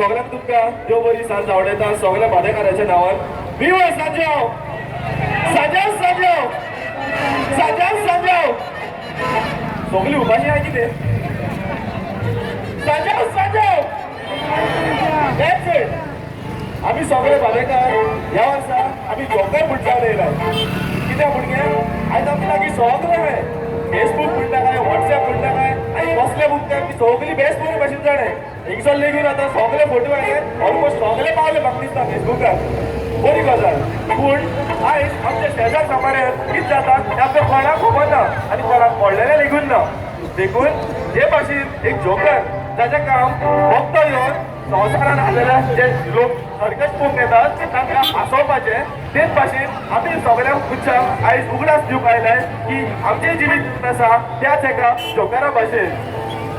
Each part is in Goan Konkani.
सगळ्यांक तुमकां देव बरी सांज आवडयता सगळ्या भाडेकाराच्या नांवान. विवा सांजाव, सांजाव सांजाव सांजाव सांजाव. सगळी उपाशी आहे कितें? सांजाव सांजाव. That's it. आमी सगळे भाडेकार ह्या वर्सा आमी जोकर म्हणटा येयला. कित्याक म्हणगे आयज आमचे लागीं सगळें आहाय. फेसबूक म्हणटा काय, वॉट्सएप म्हणटा काय, आनी कसले म्हणटा आमी सगळी बेस्ट बरे भाशेन जाणाय. हिंगसर लेगीन आतां सगळे फोटो आयले, ऑलमोस्ट सगळे पावले म्हाका दिसता फेसबुकार. बरी गजाल. पूण आयज आमच्या शेजार सामाऱ्यात कितें जाता तें आमकां कोणाक खबर ना आनी कोणाक पडलेलें लेगून ना. देखून हे भाशेन एक जोकर जाचें काम फक्त येवन संवसारान आसलेले जे लोक सर्कस पळोवंक येतात तांकां हांसोवपाचें, तेच भाशेन आमी सगळ्या मनशांक आयज उगडास दिवंक आयले की आमचें जिवीत आसा त्याच एका जोकरा भाशेन,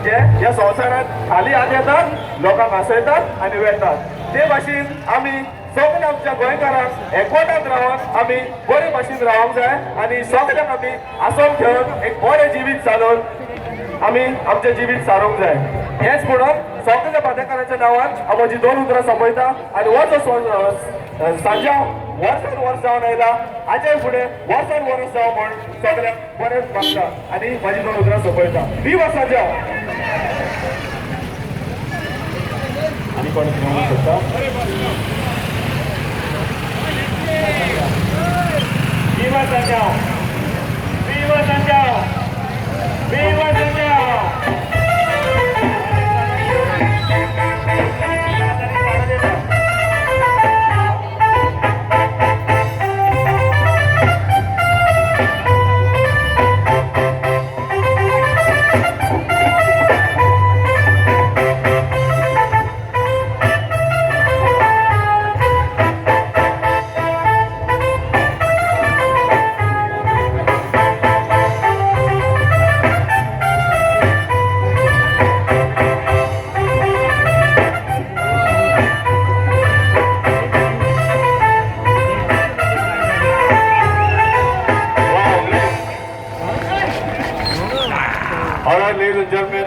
जे ह्या संवसारांत खाली हात येतात, लोकांक हांसयतात आनी वेतात. ते भाशेन आमी सगळे आमच्या गोंयकारांक एकवटांत रावन आमी बरे भाशेन रावंक जाय आनी सगळ्यांक आमी हांसोवन खेळून एक बरें जिवीत चालोवन आमी आमचें जिवीत सारोवंक जाय. हेंच म्हणून सगळ्या भाडेकारांच्या नांवान हांव म्हजी दोन उतरां सोंपयता. आनी हो जो सांजाव वर्सान वर्स जावन आयला, हाचे फुडें वर्सान वर्स जावं म्हण सगळ्यांक बरेंच मागता आनी म्हजी दोन उतरां सोंपयता. विवा सांजाव. आनी कोण कितें म्हणूंक सोदता? विवा सांजाव, विवा सांजाव, विवा Sanjao. All right, ladies and gentlemen.